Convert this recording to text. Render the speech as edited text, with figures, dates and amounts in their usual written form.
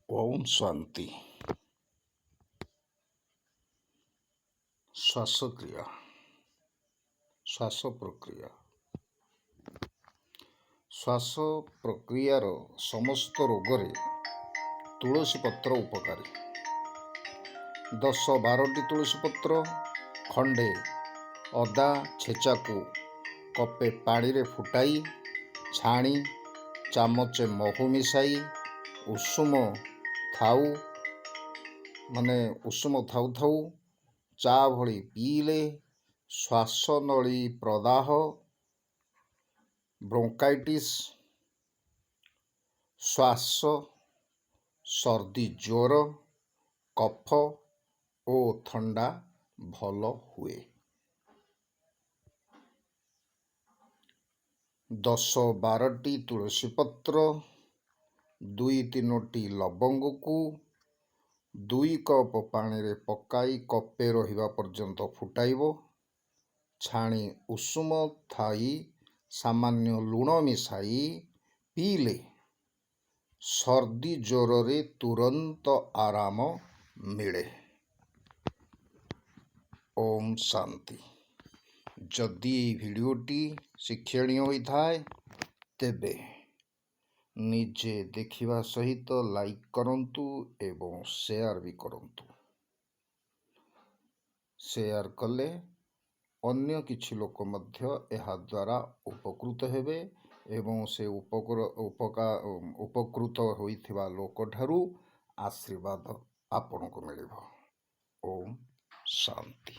ଓମ୍ ଶାନ୍ତି। ଶ୍ୱାସକ୍ରିୟା, ଶ୍ୱାସ ପ୍ରକ୍ରିୟା। ଶ୍ୱାସ ପ୍ରକ୍ରିୟାର ସମସ୍ତ ରୋଗରେ ତୁଳସୀ ପତ୍ର ଉପକାରୀ। 10 12ଟି ତୁଳସୀ ପତ୍ର, ଖଣ୍ଡେ ଅଦା ଛେଚାକୁ କପେ ପାଣିରେ ଫୁଟାଇ ଛାଣି ଚାମଚେ ମହୁ ମିଶାଇ ଉଷୁମ ଥାଉ, ମାନେ ଉଷୁମ ଥାଉ ଥାଉ ଚା ଭଳି ପିଇଲେ ଶ୍ୱାସନଳୀ ପ୍ରଦାହ, ବ୍ରୋଙ୍କାଇଟିସ୍, ଶ୍ୱାସ, ସର୍ଦ୍ଦି, ଜ୍ୱର, କଫ ଓ ଥଣ୍ଡା ଭଲ ହୁଏ। 10 12ଟି ତୁଳସୀ ପତ୍ର, 2 3ଟି ଲବଙ୍ଗକୁ 2 କପ୍ ପାଣିରେ ପକାଇ କପେ ରହିବା ପର୍ଯ୍ୟନ୍ତ ଫୁଟାଇବ। ଛାଣି ଉଷୁମ ଥାଇ ସାମାନ୍ୟ ଲୁଣ ମିଶାଇ ପିଇଲେ ସର୍ଦ୍ଦି ଜ୍ୱରରେ ତୁରନ୍ତ ଆରାମ ମିଳେ। ଓମ୍ ଶାନ୍ତି। ଯଦି ଏଇ ଭିଡ଼ିଓଟି ଶିକ୍ଷଣୀୟ ହୋଇଥାଏ, ତେବେ ନିଜେ ଦେଖିବା ସହିତ ଲାଇକ୍ କରନ୍ତୁ ଏବଂ ସେୟାର ବି କରନ୍ତୁ। ସେୟାର କଲେ ଅନ୍ୟ କିଛି ଲୋକ ମଧ୍ୟ ଏହାଦ୍ୱାରା ଉପକୃତ ହେବେ ଏବଂ ସେ ଉପକୃତ ହୋଇଥିବା ଲୋକଠାରୁ ଆଶୀର୍ବାଦ ଆପଣଙ୍କୁ ମିଳିବ। ଓମ୍ ଶାନ୍ତି।